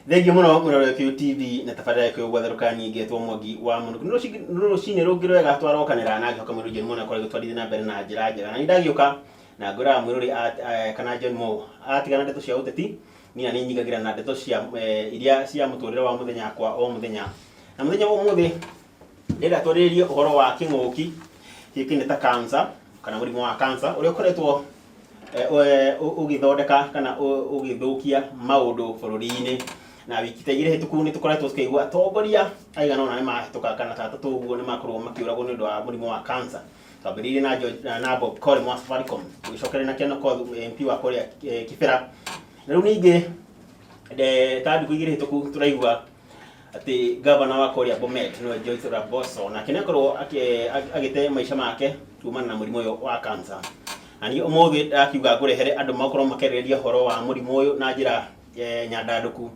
Thengiũ mũno mũrore wa TV na tabarĩra ya gwatherũka nyingĩ etwo Mwangi wa Mũnũkũ. Nĩ rũcinĩ rũngĩ rwega twarokanĩra na ngĩhoka mwĩrĩ John Mo akorwo agĩtwarithia na mbere na njĩra njega. Na nĩ ndagĩũka na ngwĩraga mwĩrori kana John Mo atigana ndeto cia ũteti, niĩ na nĩ nyingagĩra na ndeto cia iria cia mũtũrĩre wa mũthenya kwa o mũthenya. Na mũthenya wa ũmũthĩ ndĩrenda twarĩrĩrie ũhoro wa kĩng'ũki gĩkĩ nĩ ta cancer kana mũrimũ wa cancer ũrĩa ũkoretwo ũgĩthondeka kana ũgĩthũkia maũndũ bũrũri-inĩ. Na wiki ta igĩrĩ hĩtũku nĩ tũkoretwo tũkĩigua atongoria aigana ũna nĩ mahĩtũka kana ta atatũ ũguo nĩ makorwo makĩũragwo nĩ ũndũ wa mũrimũ wa cancer. Twambĩrĩirie na George, na Bob Collymore wa Safaricom, tũgĩcokeria na Ken Okoth MP wa kũrĩa Kibera. Na rĩu ningĩ ta thikũ igĩrĩ hĩtũku tũraigua atĩ gavana wa kũrĩa Bomet nĩwe Joyce Laboso nake nĩakorwo agĩte maica make kumana na mũrimũ ũyũ wa cancer. Na niĩ ũmũthĩ ndakiuga ngũrehere andũ makorwo makĩarĩrĩria ũhoro wa mũrimũ ũyũ na njĩra nyandandũku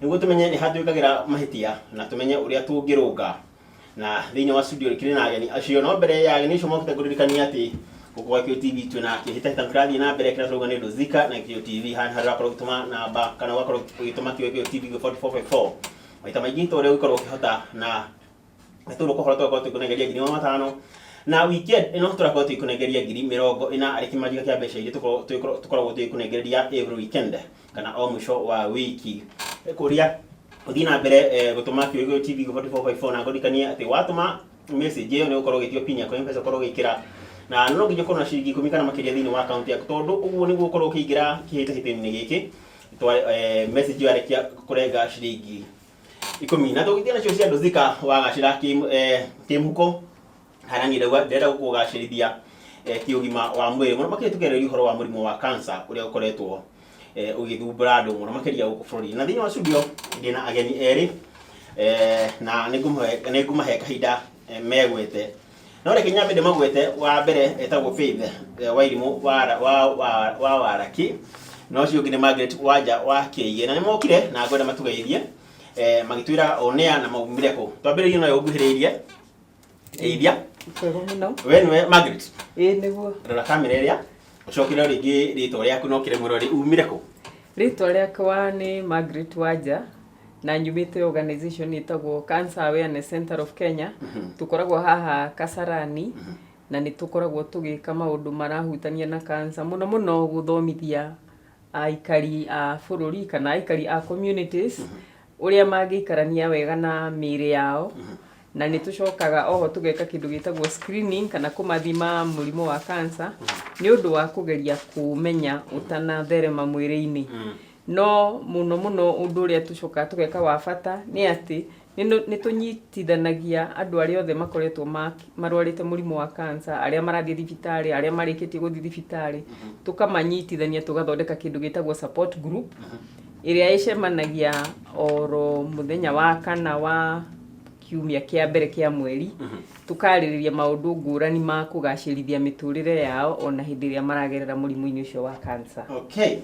nĩguo tũmenye nĩ ha twĩkagĩra mahĩtia na tũmenye ũrĩa tũngĩrũnga. Na thĩinĩ wa studio kĩrĩ na ageni acio, no mbere ya ageni acio mokĩte ngũririkania atĩ gũkũ gwa Gĩkũyũ TV twĩna kĩhĩtahĩtano kĩrathiĩ na mbere kĩrĩa tũrauga nĩ Dozika na Gĩkũyũ TV haha nĩ harĩa ũrakorwo ũgĩtũma namba kana ũgakorwo ũgĩtũma kiugo Gĩkũyũ TV gwĩ 4454 maita maingĩ ta ũrĩa ũgĩkorwo ũkĩhota na nĩ tũgũkorwo tũgakorwo tũgĩkũnengeria 500,000 na weekend ĩno tũrakorwo tũgĩkũnengeria 40,000 arĩ kĩmanjĩka kĩa mbeca iria tũkoragwo tũgĩkũnengereria every weekend kana o mũico wa wiki. Kũria ũthiĩ na mbere gũtũma kiugo Gĩkũyũ TV gwĩ 4454 na ngũririkanie atĩ watũma message ĩyo nĩ ũgũkorwo ũgĩtio pin yaku ya M-Pesa ũkorwo ũgĩkĩra na no nginya ũkorwo na ciringi 10 kana makĩria thĩinĩ wa akaunti yaku tondũ ũguo nĩguo ũkorwo ũkĩingĩra kĩhĩtahĩtano-inĩ gĩkĩ message ĩyo yarĩkia kũrenga ciringi 10 na tũgĩthiĩ nacio cia Dozika wagacĩra kĩmũhuko harĩa niĩ ndauga ndĩrenda gũkũgacĩrithia kĩũgima wa mwĩrĩ mũno makĩria tũkĩarĩrĩria ũhoro wa mũrimũ wa cancer ũrĩa ũkoretwo ũgĩthumbũra andũ mũno makĩria gũkũ bũrũri-inĩ. Na thĩinĩ wa studio ndĩna ageni erĩ na nĩngũmahe kahinda megwete. No reke nyambe ndĩmagwete. Wa mbere etagwo Faith Wairimũ wa Waraki na ũcio ũngĩ nĩ Margaret Wanja wa Kĩige na nĩmokire na ngwenda matũgeithie magĩtwĩra o nĩa na maumire kũ. Twambĩrĩrie nawe ũnguhĩrĩirie. Geithia. Kwega mũno. We nĩwe Margaret? Ĩĩ nĩguo. Rora kamera ĩrĩa ũcokere rĩngĩ rĩtwa rĩaku na ũkĩre mwĩrori umire kũ. Rĩtwa rĩakwa nĩ Margaret Wanja na nyumĩte organization ĩtagwo Cancer Awareness Center of Kenya. Tũkoragwo haha Kasarani na nĩ tũkoragwo tũgĩka maũndũ marahutania na cancer mũno mũno gũthomithia aikari a bũrũri kana aikari a communities ũrĩa mangĩikarania wega na mĩĩrĩ yao, na nĩ tũcokaga oho tũgeka kĩndũ gĩtagwo screening kana kũmathima mũrimũ wa cancer nĩ ũndũ wa kũgeria kũmenya ũtanatherema mwĩrĩ-inĩ. No mũno mũno ũndũ ũrĩa tũcokaga tũgeka wa bata nĩ atĩ nĩ tũnyitithanagia andũ arĩa othe makoretwo marwarĩte mũrimũ wa cancer, arĩa marathiĩ thibitarĩ, arĩa marĩkĩtie gũthiĩ thibitarĩ, tũkamanyitithania tũgathondeka kĩndũ gĩtagwo support group ĩrĩa ĩcemanagia oro mũthenya wa kana wa kiumia kĩa mbere kĩa mweri, tũkarĩrĩria maũndũ ngũrani ma kũgacĩrithia mĩtũrĩre yao ona hĩndĩ ĩrĩa maragerera mũrimũ-inĩ ũcio wa cancer. Okay.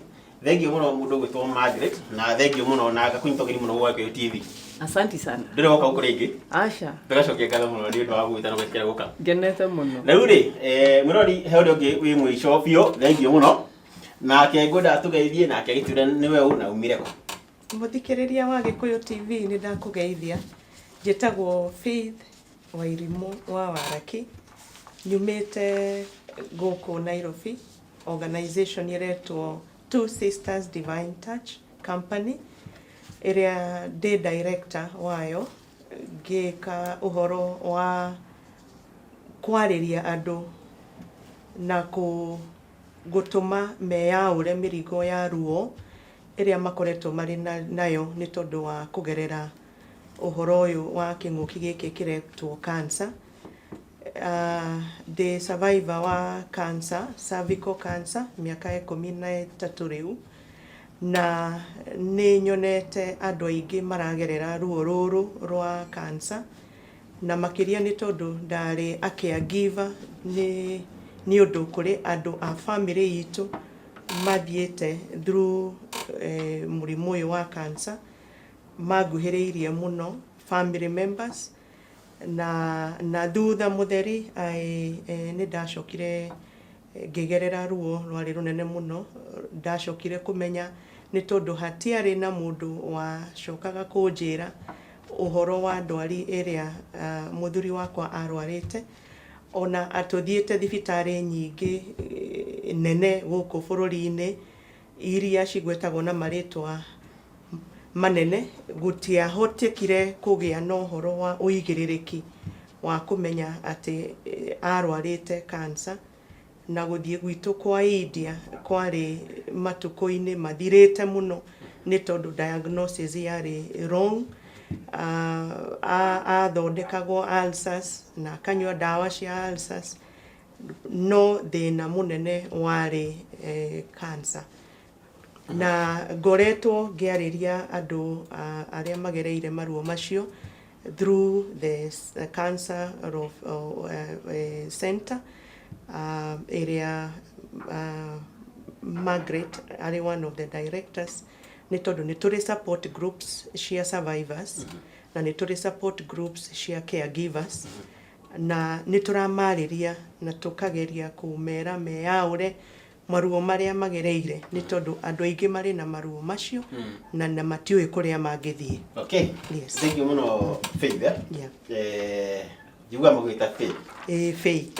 Thengiũ mũno mũndũ ũgwĩtwo Margaret na thengiũ mũno na ngakũnyita ũgeni mũno gwa Gĩkũyũ TV. Asanti sana. Ndũrĩ woka gũkũ rĩngĩ. Aca. Tũgacokia ngatho mũno nĩ ũndũ wa gũgwĩta na gwĩtĩkĩra gũka. Ngenete mũno. Na rĩu rĩ, mwĩrori he ũrĩa ũngĩ wĩ mũico biũ, thengiũ mũno. Nake ngwenda tũgeithie nake agĩtwĩre nĩwe ũ na umire kũ. Mũthikĩrĩria wa Gĩkũyũ TV nĩ ndakũgeithia. Njĩtagwo Faith Wairimũ wa Waraki. Nyumĩte gũkũ Nairobi, organization ĩretwo Two Sisters Divine Touch Company, ĩrĩa ndĩ director wayo, ngĩka ũhoro wa kwarĩria andũ na gũtũma meyaũre mĩrigo ya ruo ĩrĩa makoretwo marĩ nayo nĩ tondũ wa kũgerera ũhoro ũyũ wa kĩng'ũki gĩkĩ kĩretwo cancer. Ndĩ survivor wa cancer, cervical cancer, mĩaka 13 rĩu, na nĩ nyonete andũ aingĩ maragerera ruo rũrũ rwa cancer, na makĩria nĩ tondũ ndarĩ a caregiver nĩ ũndũ kũrĩ andũ a family itũ mathiĩte through mũrimũ ũyũ wa cancer, manguhĩrĩirie mũno family members, na thutha mũtheri nĩ ndacokire ngĩgerera ruo rwarĩ rũnene mũno. Ndacokire kũmenya Nĩ tondũ hatiarĩ na mũndũ wacokaga kũnjĩra ũhoro wa ndwari ĩrĩa mũthuri wakwa arwarĩte. Ona tũthiĩte thibitarĩ nyingĩ nene gũkũ bũrũri-inĩ iria cigwetagwo na marĩtwa manene, gũtiahotekire kũgĩa na ũhoro wa ũigĩrĩrĩki wa kũmenya atĩ arwarĩte cancer. Na gũthiĩ gwitũ kwa India kwarĩ matukũ-inĩ mathirĩte mũno nĩ tondũ diagnosis yarĩ wrong. Athondekagwo ulcers na akanyua ndawa cia ulcers, no thĩna mũnene warĩ cancer. Na ngoretwo ngĩarĩria andũ arĩa magereire maruo macio through the cancer of center ĩrĩa Margaret arĩ one of the directors, nĩ tondũ nĩ tũrĩ support groups cia survivors na nĩ tũrĩ support groups cia caregivers, na nĩ tũramarĩria na tũkageria kũmera meyaũre maruo marĩa magereire, nĩ tondũ andũ aingĩ marĩ na maruo macio na matiũĩ kũrĩa mangĩthiĩ. Okay. Yes. Thank you mũno, Faith, eh? Yeah. Njiguaga magwĩta Faith. Ĩĩ, Faith,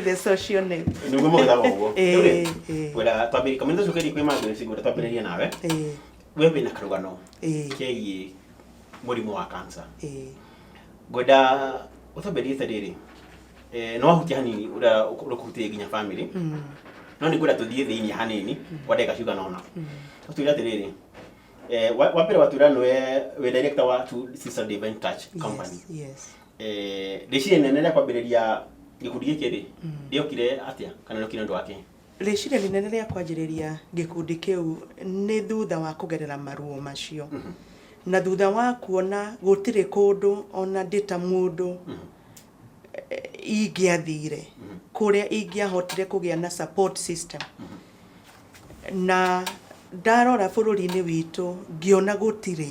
the social name. Nĩguo magwĩtaga ũguo. Rĩu rĩ, Ĩĩ. ngwenda twambĩrĩrie kamũira tũcokerie kwĩ Margaret, ngwenda twambĩrĩrie nawe. We wĩna karũgano kegiĩ mũrimũ wa cancer. Ngwenda ũtwambĩrĩrie ta rĩrĩ, no wahutia hanini ũrĩa ũkũhutĩtie nginya family, no nĩ ngwenda tũthiĩ thĩinĩ hanini kwa ndagĩka cigana ũna. Ũtwĩre atĩrĩrĩ, wa mbere watwĩra nĩwe wĩ director wa Two Sister Divine Touch Company. Yes. Rĩciria inene rĩa kwambĩrĩria gĩkundi gĩkĩ rĩ, rĩokire atĩa kana rĩokire nĩ ũndũ wa kĩ? Rĩciria rĩnene rĩa kwanjĩrĩria gĩkundi kĩu nĩ thutha wa kũgerera maruo macio na thutha wa kuona gũtirĩ kũndũ ona ndĩ ta mũndũ ingĩathire kũrĩa ingĩahotire kũgĩa na support system. Na ndarora bũrũri-inĩ witũ ngĩona gũtirĩ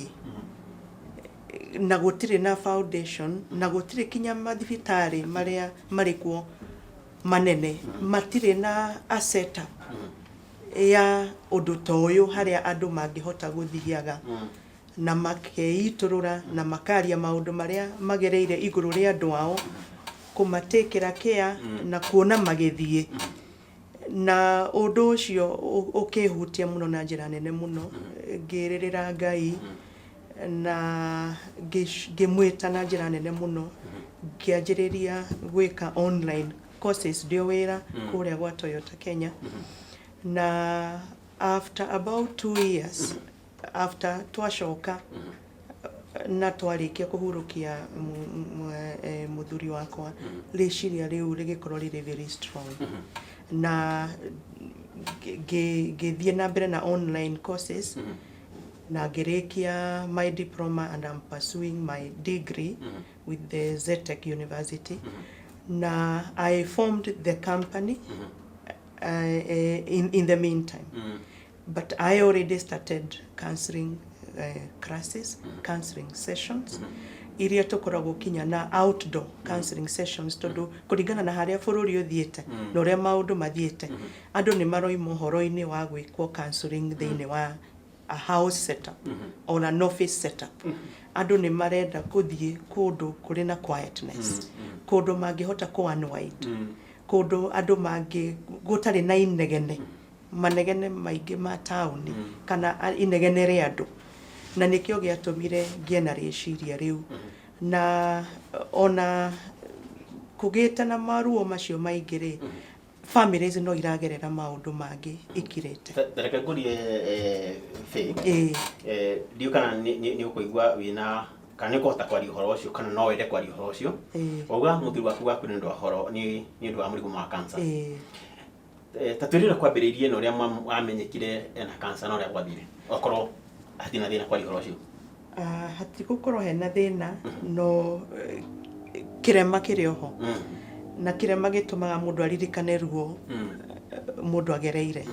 na gũtirĩ na foundation na gũtirĩ kinya mathibitarĩ marĩa marĩ kuo manene matirĩ na a setup ya ũndũ ta ũyũ harĩa andũ mangĩhota gũthiaga na makeitũrũra na makaria maũndũ marĩa magereire igũrũ rĩa andũ ao, kũmatĩkĩra care na kuona magĩthiĩ. Na ũndũ ũcio ũkĩhutia mũno na njĩra nene mũno, ngĩrĩrĩra Ngai na ngĩmwĩta na njĩra nene mũno, ngĩanjĩrĩria gwĩka online courses ndĩ o wĩra kũrĩa gwa Toyota Kenya. Na after about 2 years after twacoka na twarĩkia kũhurũkia mũthuri wakwa, rĩciria rĩu rĩgĩkorwo rĩrĩ very strong na ngĩthiĩ na mbere na online courses na ngĩrĩkia my diploma, and I'm pursuing my degree with the Zetech University. Na I formed the company in the meantime, but I already started counseling classes, counseling sessions iria tũkoragwo kinya na outdoor counseling sessions, tondũ kũringana na harĩa bũrũri ũthiĩte na ũrĩa maũndũ mathiĩte, andũ nĩ maroima ũhoro-inĩ wa gwĩkwo counseling thĩinĩ wa a house setup or an office setup. Andũ nĩ marenda kũthiĩ kũndũ kũrĩ na quietness, kũndũ mangĩhota kũ unwind, kũndũ andũ mangĩ gũtarĩ na inegene, manegene maingĩ ma taũni kana inegene rĩa andũ. Na nĩkĩo gĩatũmire ngĩe na rĩciria rĩu. Na ona kũgĩte na maruo macio maingĩ rĩ, families no iragerera maũndũ mangĩ ikirĩte. Ta reke ngũrie, Faith. Ĩĩ. Ndiũ kana nĩ ũkũigua wĩna kana nĩ ũkũhota kwaria ũhoro ũcio kana no wende kwaria ũhoro ũcio. Wauga mũthuri waku waku nĩ ũndũ wa ũhoro nĩ ũndũ wa mũrimũ wa cancer. Ĩĩ. Ta twĩre ũrĩa kwambĩrĩirie na ũrĩa wamenyekire ena cancer na ũrĩa gwathire, okorwo hatirĩ na thĩna kwaria ũhoro ũcio. Ah, hatigũkorwo hena thĩna, no kĩrema kĩrĩ oho na kĩrema gĩtũmaga mũndũ aririkane ruo mũndũ agereire.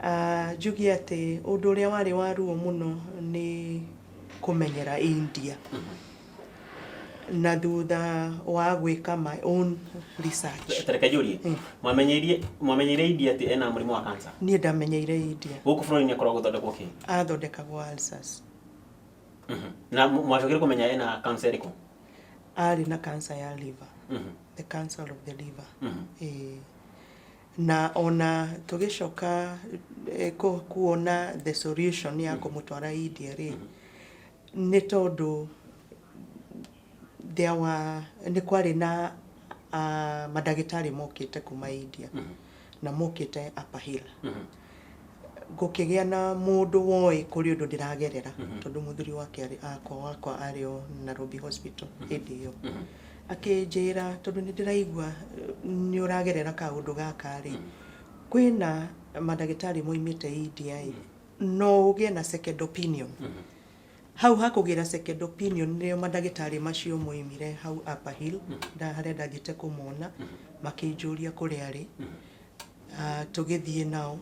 Ah, njuge atĩ ũndũ ũrĩa warĩ wa ruo mũno nĩ kũmenyera India. Na thutha wa gwĩka my own research. Tareke njũrie, mwamenyeire India atĩ ena mũrimũ wa cancer? Niĩ ndamenyeire India. Gũkũ bũrũri-inĩ akoragwo gũthondekwo kĩ? Athondekagwo ulcers. Na mwacokire kũmenya ena cancer ĩrĩkũ? Arĩ na cancer ya liver. The cancer of the liver. Ĩĩ. Na ona tũgĩcoka kuona the solution ya kũmũtwara India rĩ, nĩ tondũ there were, nĩ kwarĩ na mandagĩtarĩ mokĩte kuma India na mokĩte Upper Hill. Gũkĩgĩa na mũndũ woĩ kũrĩ ũndũ ndĩragerera, tondũ mũthuri wake arĩ akwa wakwa arĩ o Nairobi Hospital hĩndĩ ĩyo. Akĩnjĩra, tondũ nĩ ndĩraigua nĩ ũragerera kaũndũ gaka rĩ, kwĩna mandagĩtarĩ moimĩte India ĩ, no ũgĩe na second opinion. Hau hakũgĩra second opinion nĩrĩo mandagĩtarĩ macio moimire hau Upper Hill, harĩa ndathiĩte kũmona, makĩnjũria kũrĩa arĩ. Tũgĩthiĩ nao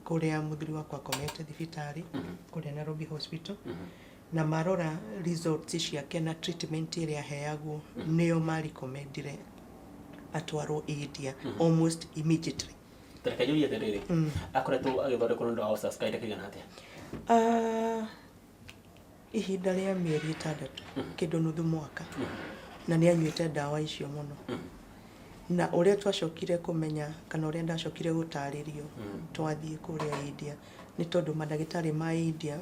kũrĩa mũthuri wakwa akomete thibitarĩ, kũrĩa Nairobi Hospital, na marora results ciake na treatment ĩrĩa aheagwo, nĩo marecommendire atwarwo India almost immediately. Tareke njũrie atĩrĩrĩ, akoretwo agĩthondekwo nĩ ũndũ wa ulcers kahinda kaigana atĩa? Ihinda rĩa mĩeri 6, kĩndũ nuthu mwaka, na nĩ anyuĩte ndawa icio mũno. Na ũrĩa twacokire kũmenya, kana ũrĩa ndacokire gũtarĩrio twathiĩ kũrĩa India, nĩ tondũ mandagĩtarĩ ma India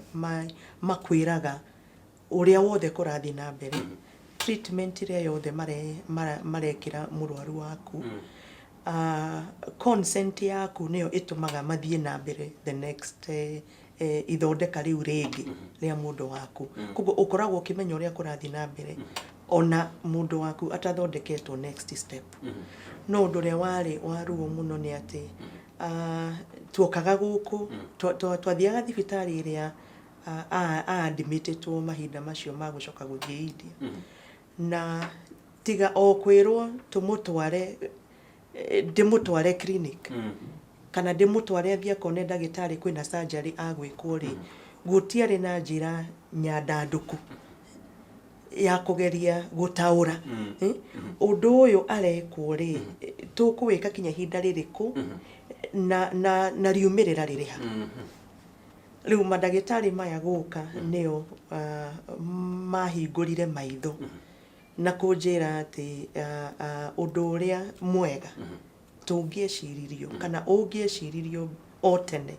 makwĩraga ũrĩa wothe kũrathiĩ na mbere, treatment ĩrĩa yothe marekĩra mũrwaru waku, consent yaku nĩyo ĩtũmaga mathiĩ na mbere the next ithondeka rĩu rĩngĩ rĩa mũndũ waku. Koguo ũkoragwo ũkĩmenya ũrĩa kũrathiĩ na mbere ona mũndũ waku atathondeketwo next step. No ũndũ ũrĩa warĩ wa ruo mũno nĩ atĩ tuokaga gũkũ, twathiaga thibitarĩ ĩrĩa a-admitĩtwo mahinda macio ma gũcoka gũthiĩ India, na tiga o kwĩrwo tũmũtware, ndĩmũtware clinic kana ndĩmũtware athiĩ akone ndagĩtarĩ, kwĩna surgery agwĩkwo rĩ, gũtiarĩ na njĩra nyandandũku ya kũgeria gũtaũra. Ũndũ ũyũ arekwo rĩ, tũkũwĩka kinya ihinda rĩrĩkũ, na riumĩrĩra rĩrĩ ha? Rĩu mandagĩtarĩ maya gũka nĩo mahingũrire maitho na kũnjĩra atĩ ũndũ ũrĩa mwega tũngĩeciririo kana ũngĩeciririo o tene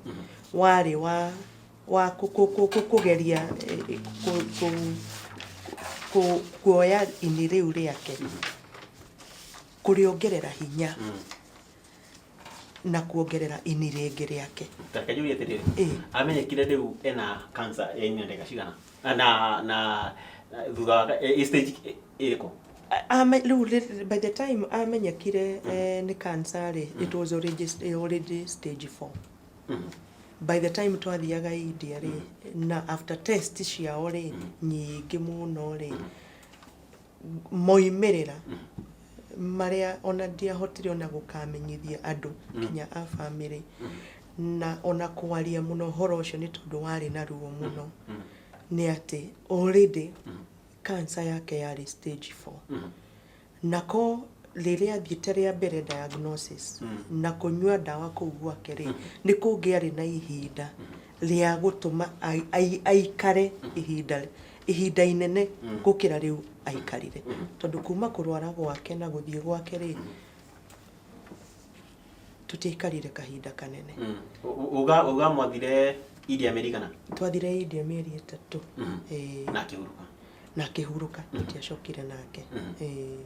warĩ wa kũgeria kuoya ini rĩu rĩake, kũrĩongerera hinya na kuongerera ini rĩngĩ rĩake. Tareke njũrie atĩrĩrĩ, amenyekire rĩu ena cancer ya ini na ndagĩka cigana, na thutha wa stage ĩrĩkũ? Rĩu by the time amenyekire nĩ cancer rĩ, it was already stage 4 by the time twathiaga India rĩ. Na after test ciao rĩ, nyingĩ mũno rĩ, moimĩrĩra marĩa ona ndiahotire ona gũkamenyithia andũ kinya a family na ona kwaria mũno ũhoro ũcio, nĩ tondũ warĩ na ruo mũno, nĩ atĩ already cancer yake yarĩ stage 4. Nako rĩrĩa athiĩte rĩa mbere diagnosis na kũnyua ndawa kũu gwake rĩ, nĩ kũngĩarĩ na ihinda rĩa gũtũma aikare ihinda inene gũkĩra rĩu aikarire, tondũ kuma kũrwara gwake na gũthiĩ gwake rĩ, tũtiaikarire kahinda kanene. Uga mwathire India mĩeri igana? Twathire India mĩeri 3. Ĩĩ. Na akĩhurũka? Na akĩhurũka, tũtiacokire nake. Ĩĩ.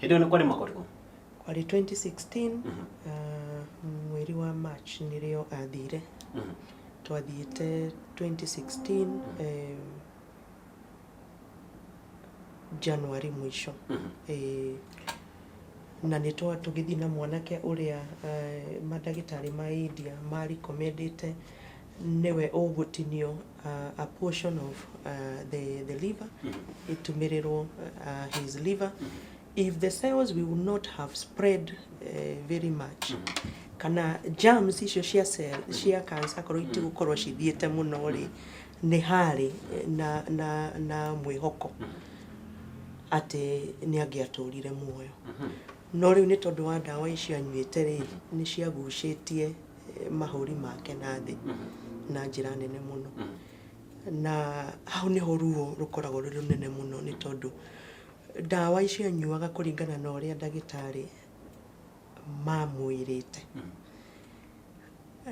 Hĩndĩ ĩyo nĩ kwarĩ mwaka ũrĩkũ? Kwarĩ 2016, mweri wa March nĩrĩo athire. Twathiĩte 2016 January mũico. Ĩĩ. Na nĩ tũgĩthiĩ na mwanake ũrĩa mandagĩtarĩ ma India marecommendĩte nĩwe ũgũtinio a portion of the liver, ĩtũmĩrĩrwo his liver. If the cells will not have spread very much, kana germs icio cia cell cia cancer korwo itigũkorwo cithiĩte mũno rĩ, Nĩ harĩ na mwĩhoko atĩ nĩ angĩatũrire muoyo. No rĩu nĩ tondũ wa ndawa icio anyuĩte rĩ, nĩ ciagucĩtie mahũri make na thĩ na njĩra nene mũno. Na hau nĩho ruo rũkoragwo rwĩ rũnene mũno, nĩ tondũ ndawa icio anyuaga kũringana na ũrĩa ndagĩtarĩ mamwĩrĩte.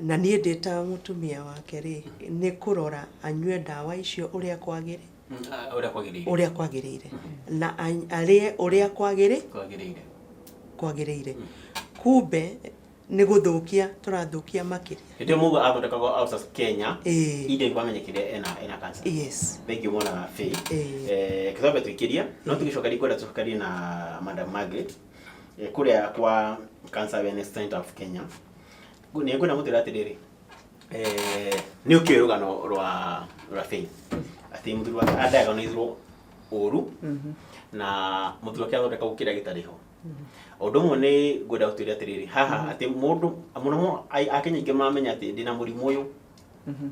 Na niĩ ndĩ ta mũtumia wake rĩ, nĩ kũrora anyue ndawa icio ũrĩa kwagĩrĩire. Ũrĩa kwagĩrĩire. Ũrĩa kwagĩrĩire. Na arĩe ũrĩa kwagĩrĩire. Kwagĩrĩire. Kwagĩrĩire. Kumbe nĩ gũthũkia tũrathũkia makĩria. Hĩndĩ ĩyo mũguo athondekagwo Ulcers Kenya. Ĩĩ. Inde kwamenyekire ena cancer. Yes. Thank you mwana wa Faith. Ĩĩ. Kĩtwambe tũikĩrie, no tũgĩcokeria kwenda tũcokerie na Madam Margaret kũrĩa kwa Cancer Awareness Center of Kenya. Nĩ ngwenda mũtwĩre atĩrĩrĩ, nĩ ũkĩũĩ rũgano rwa Faith atĩ mũthuri wake adiagnoirwo ũru na mũthuri wake athondekagwo kĩrĩa gĩtarĩ ho. Ũndũ ũmwe nĩ ngwenda gũtwĩre atĩrĩrĩ haha atĩ mũndũ mũno mũno Akenya aingĩ mamenya atĩ ndĩna mũrimũ ũyũ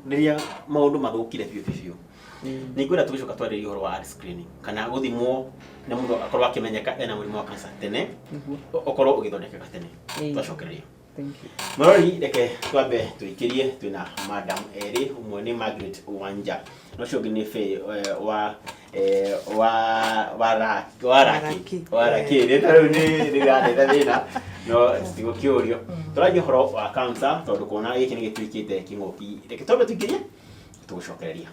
rĩrĩa maũndũ mathũkire biũ biũ biũ. Nĩ ngwenda tũgĩcoka twarĩrie ũhoro wa early screening kana gũthimwo na mũndũ akorwo akĩmenyeka ena mũrimũ wa cancer tene, ũkorwo ũgĩthondekeka tene. Twacokereria. Thank you. Mũrori, reke twambe tũikĩrie. Twĩna madam erĩ, ũmwe nĩ Margaret Wanja na ũcio ũngĩ nĩ Faye wa Raki. Raki. Wa Raki. Rĩtwa rĩu nĩ rĩrandetha thĩna no tigũkĩũrio. Tũraria ũhoro wa cancer tondũ kuona gĩkĩ nĩ gĩtuĩkĩte kĩng'ũki. Reke twambe tũikĩrie, tũgũcokereria.